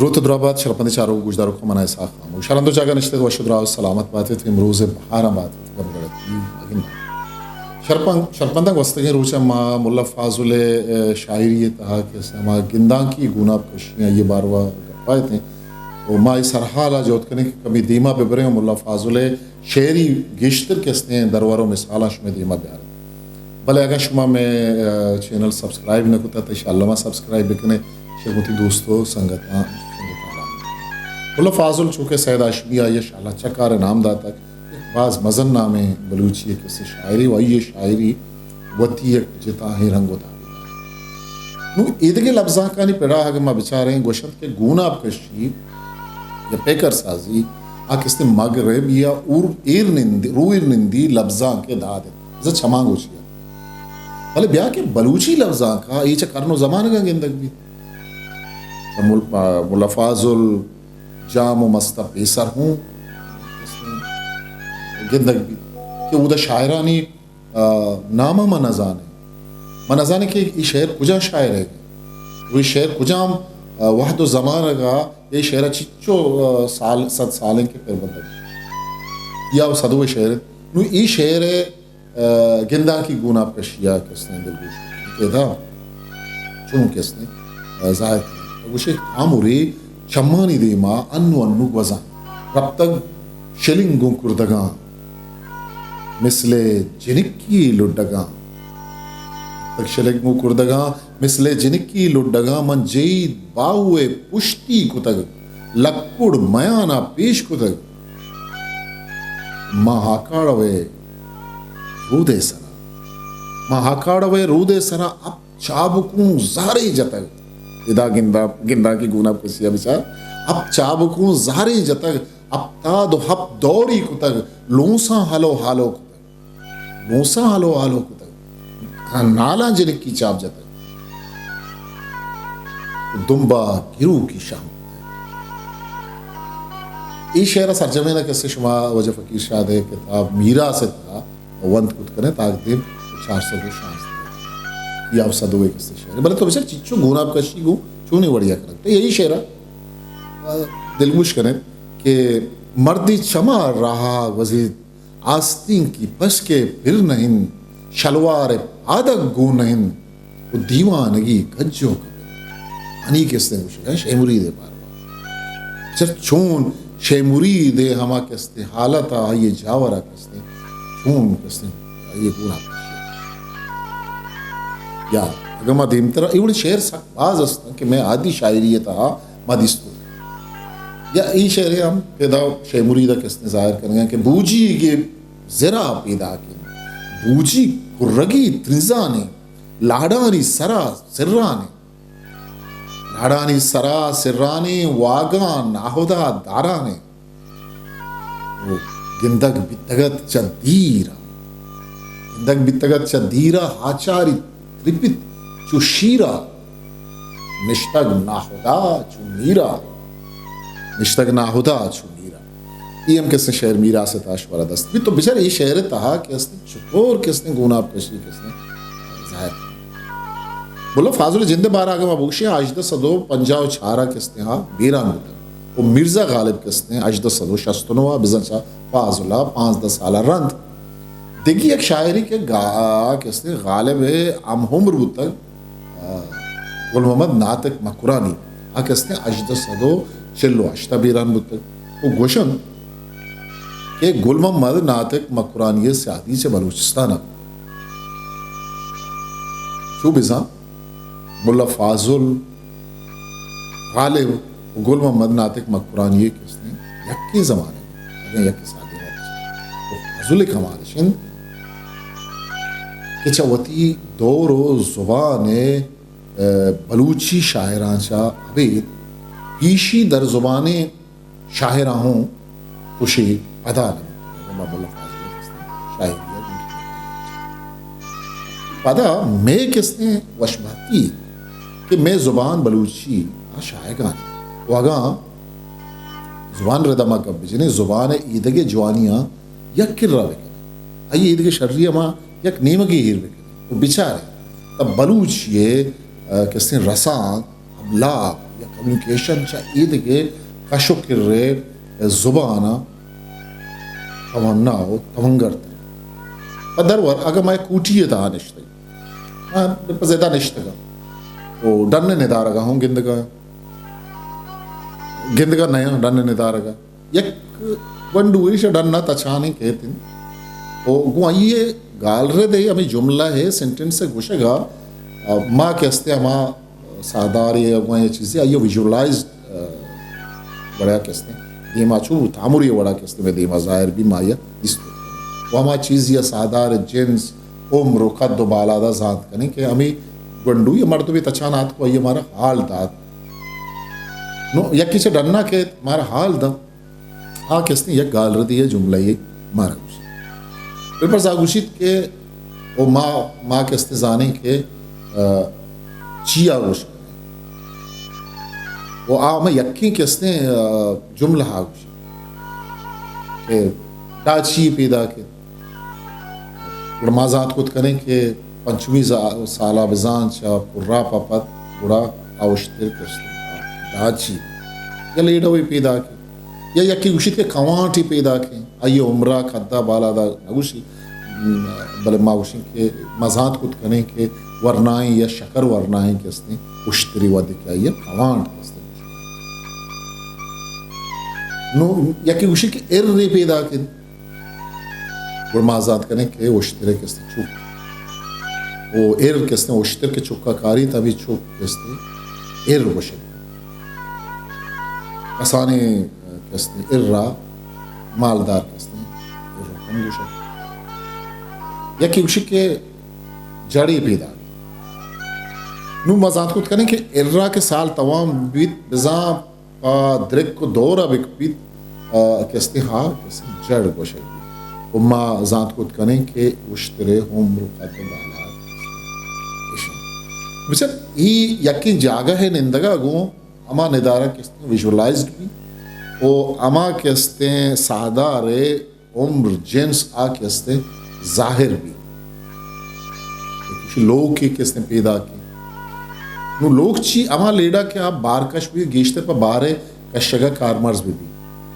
دروت ءُ دراہ بات شرپندیں چاروک ءُ گوشداروکاں، من ءَ اسحاق خاموش۔ ہر ہند ءُ جاگہ نشتگ، وش ءُ دراہ ءُ سلامت بات ات۔ امروز ءِ بہاراں بات ات، گم گڑتی مگند۔ شرپند، شرپنداں گوستگیں روچاں ما ملا فاضل ءِ، اے، شاعری ءِ تہا کہ ہما گندانکی گوناپ کشی آئی ءِ باروا گپ ءَ اتیں ءُ ما اے سرحال ءَ جہد کنیں کہ کمی دیما بہ بریں ءُ ملا فاضل ءِ شعری گیشتر کہ استیں درور ءُ مثالاں شمئے دیما بیاریں۔ بلے اگاں شما مئے، اے، چینل سبسکرائب نہ کتگ، تہ انشاءاللہ ما سبسکرائب بکنیں، شمئے وتی دوست ءُ سنگتاں، سنگتاں را۔ ملا فاضل چونکہ سید ہاشمی آئی ءَ شالا چکار ءِ نام داتگ، یک باز مزن نامیں بلوچی یک کسے شاعرے ءُ آئی ءِ شاعری وتی یک جتاہیں رنگ ءُ دابے دارت۔ نوں ایدگہ لبزانکانی پڑا اگاں ما بچاریں، گوشنت کہ گوناپ کشی یا پیکر سازی آ کسے مغرب یا اور ایر نندی، رو ایر نندی لبزانک ءِ داد انت۔ بزاں چماں گوشی انت۔ بلے بیا کہ بلوچی لبزانک ءَ اے چہ کرن ءُ زمانگاں گندگ بیت۔ چہ مل-، آ، ملا فاضل، جام ءُ مست ءَ پیسر ہوں گندگ بیت کہ اودا شاعرانی، آ، نام ءَ ما نہ زانیں۔ ما نہ زانیں کہ اے شعر کجا شاعر ءِ، ءُ اے شعر کجام، آ، وہد ءُ زمانگ ءَ، اے شعر ءَ چچو، آ، سال، صد سال انت کہ پر بندگ یا صدو شعر انت۔ نوں اے شعر ءِ آ، گندانکی گوناپ کشی ءَ کہ استیں دلگوش کت۔ ادا چون کہ استیں، آ، ظاہر کنت۔ گوشے، تامرے چمانی دیما انو انو گوزاں۔ رپتگ شلنگ گوں کردگاں، مثل جنکی لڈگاں۔ رپتگ شلنگ گوں کردگاں، مثل جنکی لڈگاں۔ من جید باہو ءِ پشتی کتگ، لکڑ میان ءَ پیش کتگ۔ ما ہاکاڑو ءِ رود ءِ سرا، ما ہاکاڑو ءِ رود ءِ سرا اپ چابکوں زہرے جتگ۔ ادا گندا، گندانکی گوناپ کشی ءَ بچار، اپ چابکوں زہرے جتگ، ہپتاد ءُ ہپت دوری کتگ، لونساں ہلو ہالو کتگ۔ لونساں ہلو ہالو کتگ، نالاں جنکی چاپ جتگ، دمبا گروکی شہم کتگ۔ اے شعر ءِ سرجمیں ءَ کہ استیں شما واجہ فقیر شاد ءِ کتاب میراث ءِ تہا ونت کت کنئے، تاکدیم چار سد ءُ شانزدہ یا صدو ءِ کہ استیں شعر۔ بلے تو بچار چچو گوناپ کشی گوں چونیں وڑیا کنگ۔ تو یہی شعر ءَ، آ، دلگوش کنئے کہ مردی چما راہ ءَ گوزیت، آستینکی پشکے پر نہ انت، شلوار ءِ پادگ گون نہ انت ءُ دیوانگی کجو کپت۔ ہنی کہ استیں گوشگ ءَ شے مرید ءِ باروا۔ چر چون شے مرید ءِ ہما کہ استیں حالت ءَ آئی ءِ جاور ءَ کہ استیں، چون کہ استیں آئی ءِ گون ءَ کشی۔ یا اگاں ما دیمتر ءَ، اے وڑیں شعر سک باز است انت کہ مئے عادی شاعری ءِ تہا ما دیست کت۔ یا اے شعرے ہم کہ ادا شے مرید ءَ کہ استیں ظاہر کنگ ءَ کہ بوجیگ ءِ زرا پیداک انت۔ بوجی کرگی ترزان انت، لاڑانی سرا سران انت۔ لاڑانی سرا سران انت، واگاں ناہدا داران انت۔ او گندگ بیتگ ات چہ دیر ءَ۔ گندگ بیتگ ات چہ دیر ءَ، آچاری ترپت چو شیر ءَ۔ نشتگ ناہدا چو میر ءَ۔ نشتگ ناہدا چو میر ءَ۔ اے ہم کہ استیں شعر میراث ءِ تہا شمارا دست بیت۔ تو بچار اے شعر ءِ تہا کہ استیں چطور کہ استیں گوناپ کشی کہ استیں ظاہر۔ ملا فاضل ءِ جند ءِ بارا اگاں ما بگوشیں، ہژدہ سد ءُ پنجاہ ءُ چار ءَ کہ استیں آ بیران بوتگ ءُ مرزا غالب کہ استیں ہژدہ سد ءُ شست ءُ نو ءَ بزاں چہ فاضل ءَ پانزدہ سال ءَ رند دگہ یک شاعرے کہ گا-، کہ استیں غالب ءِ ہم عمر بوتگ، آ، گل محمد ناطق مکرانی، آ کہ استیں ہژدہ سد ءُ چل ءُ ہشت ءَ بیران بوتگ ءُ گوشنت کہ گل محمد ناطق مکرانی ءِ سیادی چہ بلوچستان ءَ بوتگ۔ چو بزاں ملا فاضل، غالب ءُ گل محمد ناطق مکرانی ءِ کہ استیں یکیں زمانگ ءَ، اگاں یکیں سالے ءَ ءُ فاضل ءِ کمال اش انت کہ چہ وتی دور ءُ زبان ءِ، اے، بلوچی شاعراں چہ ابید پیشی در زبانیں شاعراں ہوں کشے پدا نہ بیتگ۔ اگاں ما ملا فاضل ءِ شاعری ءَ گوش کنیں۔ پدا مئے کہ استیں وشبہتی کہ مئے زبان بلوچی آ شاہگان انت۔ ءُ اگاں زبان ءِ ردا ما گپ بجنیں، زبان ءِ ایدگہ جوانیاں یک کرا بکنیں، آئی ایدگہ شری ءَ ما یک نیمگے ایر بکنیں ءُ بچاریں، تہ بلوچی ءِ، آ، کہ استیں رسانک ابلاغ یا کمیونیکیشن چہ ایدگہ کش و کرے زبان ء توانا و توانگر تر۔ پہ درور اگاں ما یک کوٹی ء تہا نشتگ، ما پہ زیدہ نشتگاں و ڈن ء ندارگا ہوں گندگا، گندگا نیاں ڈن ء ندارگا۔ یک گونڈو ایش ڈن ء تچانیں کیت انت و گوں آئی ء گالرد ء ہمے جملہ ء سینٹنس ء گوشگ ء ما کہ استیں ہما ساہدارے ء گوں یا چیزے آئی ء ویژولائزڈ وڑا کہ استیں دیما چو تامری وڑا کہ استیں مئے دیما ظاہر بی ما آئی ء دیست و ہما چیزی ء ساہدار ء جنس، عمر و قد و بالاد ء زانت کنیں کہ ہمے گونڈوی ء مردمے تچان آتک و آئی ء مارا حال دات۔ نو یکے چہ ڈنا کیت مارا حال دنت۔ آ کہ استیں یک گالردی ء جملہ یے مارا گوشیت۔ بلے بزاں گوشیت کہ او ما، ما کہ استیں زانیں کہ، آ، چیا گوش کنیں۔ او آ ہمے یکیں کہ استیں، آ، جملہ ء گوشیت کہ ڈاچی پیداک انت۔ گڑا ما زانت کت کنیں کہ پنچمی زا-، سالا بزان چہ پراپ ء پد گڑا آ اشتر کہ استیں ڈاچی یا لیڈوے پیداک انت۔ یا یکے گوشیت کہ کوانٹے پیداک انت، آئی ء عمرا قدا بالادا نگوشی، بلے ما گوشیں کہ ما زانت کت کنیں کہ ورنائیں یا شکر ورنائیں کہ استیں اشتری وھدے کہ آئی ء کوانٹ کہ استیں۔ نو یکے گوشی کہ ارے پیداک انت، گڑا ما زانت کنیں کہ اشترے کہ استیں چوک۔ او ار کہ استیں اشتر کہ چکا کاری تبی چوک کہ استیں ار گوشے۔ کسانیں کہ استیں ارا مالدار کہ استیں ار کم گوشے۔ یکے گوشی کہ جڑے پیدا۔ نو ما زانت کت کنیں کہ ارا کہ سال توام بیت بزاں پہ درک و دور ء بکپیت، آ، کہ استیں ہا، کہ استیں جڑ گوشگ بیت۔ و ما زانت کت کنیں کہ اشترے عمر و قد و بالاد اش انت۔ بچار، ای یکیں جاگہ ء نندگا گوں ہما ندارہ کہ استیں ویژولائزڈ بی و ہما کہ استیں ساہدار ء عمر، جنس آ کہ استیں ظاہر بی۔ لوک کہ استیں پیدا کی۔ نو لوک چی؟ ہما لیڈا کہ آ بار کش بی، گیشتر پہ بار کشگا کارمرز بی بی۔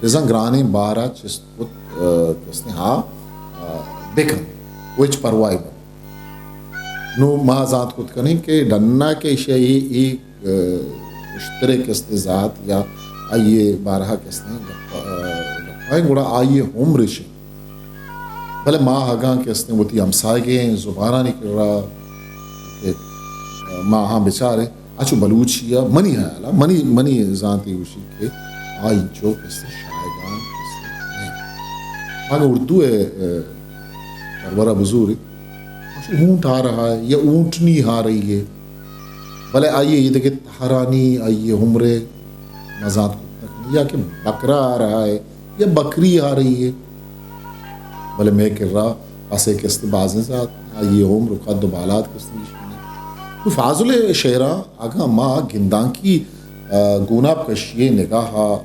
بزاں گرانیں بارا چست کت، آ، کہ استیں ہا، آ، بکن۔ و ہچ پرواہی مہ۔ نو ما زانت کت کنیں کہ ڈنا کہ ایشی ء اے، اے، اشترے کہ استیں ذات یا آئی ء بارہ کہ استیں گپ، گپائیں گڑا آئی ء عمر اش انت۔ بلے ما اگاں کہ استیں وتی ہمساہگیں زبانانی کرا کہ ما ہاں بچاریں، اچو بلوچی ء منی حیال ء، منی، منی زانتی گوشی کہ آ انچو کہ استیں شاہگان کہ استیں نہ انت۔ اگاں اردو ء، ء، درورا بزوری، اونٹ آ رہا ہے یا اونٹنی آ رہی ہے، بلے آئی ء ایدگہ تہرانی آئی ء عمر ء مزانت کت نہ کنی، یا کہ بکرا آ رہا ہے یا بکری آ رہی ہے۔ بلے مئے کرا پسے کہ است بازیں ذات، آئی ء عمر و قد و بالاد کہ است گیش نہ۔ تو فاضل ء شعراں اگاں ما گندانکی، آ، گوناپ کشی ء نگاہ ء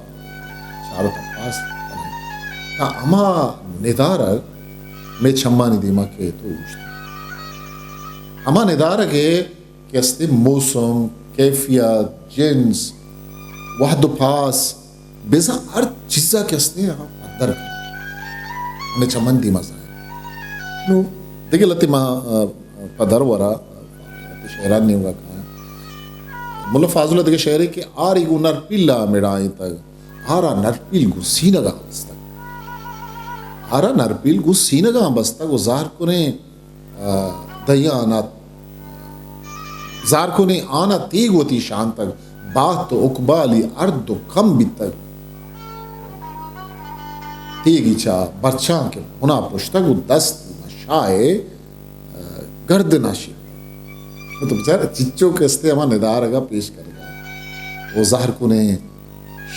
چار و تپاس کنیں، تا ہما ندارگ مئے چمانی دیما کیت و اوشت۔ ہما ندارگ ء کہ استیں موسم، کیفیت، جنس، وہد و پاس، بزاں ہر چیزا کہ استیں آ پدر کنت۔ ہمے چمن دیما ظاہر۔ نو دگہ لتے ما، آ، پدر ورا، آ، شعران نیمگا کایاں۔ ملا فاضل ء دگہ شعرے کہ آری گوں نرپیلا مڑائینتگ، آرا نرپیل گوں سینگا بستگ۔ آرا نرپیل گوں سینگا بستگ و زہر کنیں آ، دہیان ات۔ زہر کنیں آناں تیگ وتی شانتگ، بہت و اقبالی ارد و کم بیتگ۔ تیگی چہ برچاں کہ بنا پشتگ و دست ماں شاہ ء، آ، گردن ء شیپتگ۔ تو بچار چچو کہ استیں ہما ندارگ ء پیش کنگ ء۔ و زہر کنیں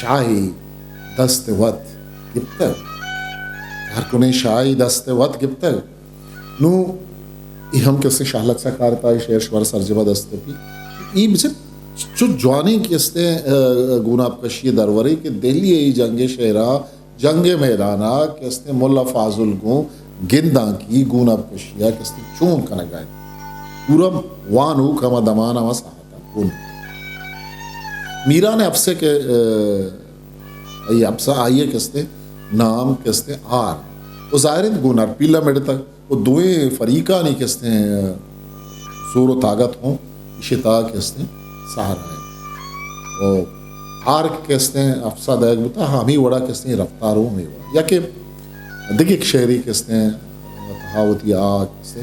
شاہی دست وت گپتگ۔ زہر کنیں شاہی دست وت گپتگ۔ نوں اے ہم کہ استیں شاہ لچہ کارتا، اے شعر شمارا سرجما دست کپی۔ اے بچار چو جوانیں کہ استیں، آ، گوناپ کشی درورے کہ دہلی ء اے جنگ ء شعرا، جنگ ء میدانا کہ استیں ملا فاضل گوں گندانکی گوناپ کشیا کہ استیں چون کنگا انت۔ پورا وانوک ہما دمانا ہما ساعتا گون۔ میران ءِ اپسے کہ، آ، آئی اپسا، آئی ءِ کہ استیں نام کہ استیں آر۔ و ظاہر انت گوں نرپیلا مڑتگ و دوئیں فریقانی کہ استیں، آ، زور و طاقت ہوں ایشی تہا کہ استیں سہارا انت۔ و آر کہ استیں اپسا دئیگ بوتا، ہمے وڑا کہ استیں رفتار ہوں ہمے وڑا۔ یا کہ دگہ یک شعرے کہ استیں تہا وتی آ کہ استیں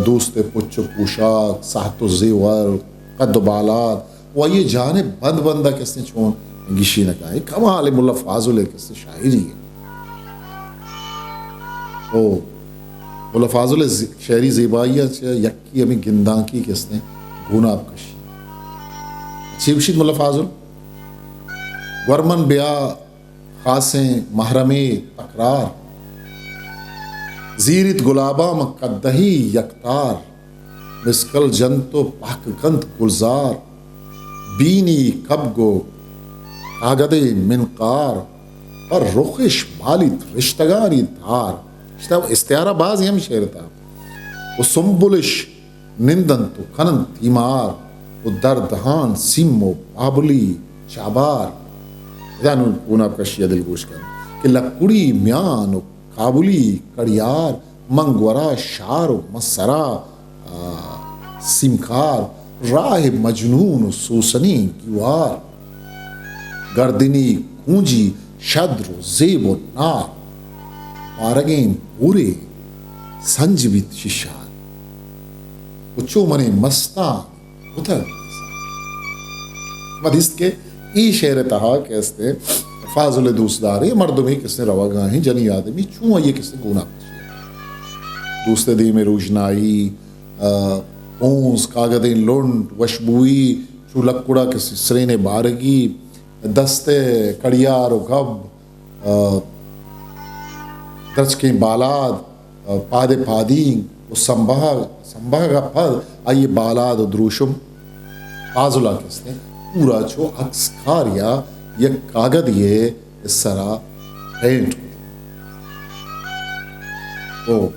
دوست ءِ پچ و پوشاک، ساہت و زیور، قد و بالاد، و آئی ءِ جان ءِ بند بند ءَ کہ استیں چون گیشینگ ءَ۔ اے کمال ءِ ملا فاضل ءِ کہ استیں شاعری ءِ۔ او ملا فاضل ءِ زی-، شعری زیبائی ءَ چہ یکے ہمے گندانکی کہ استیں گوناپ کشی۔ چی گوشیت ملا فاضل؟ ورمن بیا خاصیں محرمے تکرار، زیریت گلاباں من قدہی یکتار، مسکل جنت و پہک کنت گلزار، بینی کبگ و کاگدے منقار، پر رخش بالیت رشتگانی تار۔ اشتا استعارہ بازیں ہم شعر تہا۔ و سنبلش نندنت و کننت تیمار، و دردہان سیم و پابلی چابار۔ ادا نوں گوناپ کشی ءَ دلگوش کنت کہ لکڑی میان و کابلی کڑیار، من گورا شار و من سرا، آ، سیمکار، راہ مجنون و سوسنی گیوار، گردنی کونجی شدر و زیب و نار، پارگیں پورے سنج بیت ششار، و چو منی مستان کتگ۔ ما دیست کہ ای شعر ءِ تہا کہ استیں فاضل ءِ دوستداریں مردمے کہ استیں روگا ہیں، جنی آدمی چون آئی ءَ کہ استیں گوناپ کشی۔ دوست ءِ دیم ءِ روژنائی، آ، پونز، کاگدیں لنٹ، وشبوئی، چو لکڑا کہ استیں سرین ءِ بارگی، دست ءِ کڑیار و گب، آ، درچکیں بالاد، آ، پاد ءِ پادینگ و سمبہگ، سمبہگ ءَ پد آئی ءِ بالاد و دروشم فاضل ءَ کہ استیں پورا چو عکسکاریا یک کاگدے ءِ سرا پینٹ کت۔ او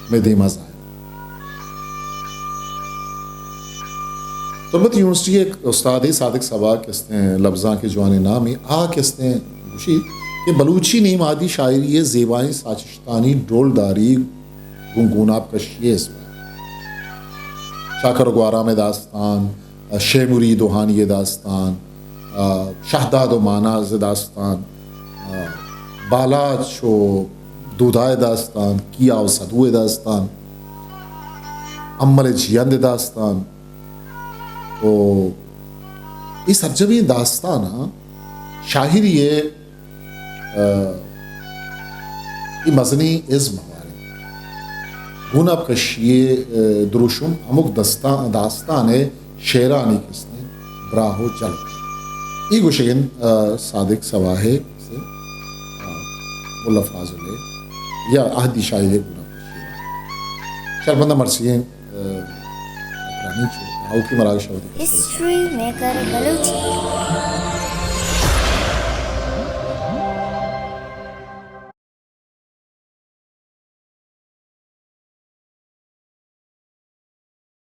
مئے دیما ظاہر۔ تربت یونیورسٹی ءِ یک استادے صادق صبا کہ استیں لبزانک ءِ جوانیں نامے، آ کہ استیں گوشی کہ بلوچی نیم آدی شاعری ءِ زیبائیں ساچشتانی ڈولداری گوں گوناپ کشی ءِ ازم ءَ۔ چاکر و گوارام ءِ داستان، شے مرید و ہانی ءِ داستان، آ، شہداد و ماناز ءِ داستان، آ، بالاچ و دودا ءِ داستان، کیا و سدو ءِ داستان، امل ءِ جیئند ءِ داستان، و اے سرجمیں داستاناں شاعری ءِ، آ، اے مزنیں ازم ہوار انت۔ گوناپ کشی ءِ، آ، دروشم ہمک دستان، داستان ءِ شعرانی کہ استیں براہ و جلب۔ اے گوشگ انت، آ، صادق صبا ءِ، آ، ملا فاضل ءِ یا اہدی شاعری ءِ گوناپ کشی ءِ۔ شرپندہ مرچی انت۔ آ، آوکی مراگش ءَ وتی کسر ءَ۔ History maker Balochi.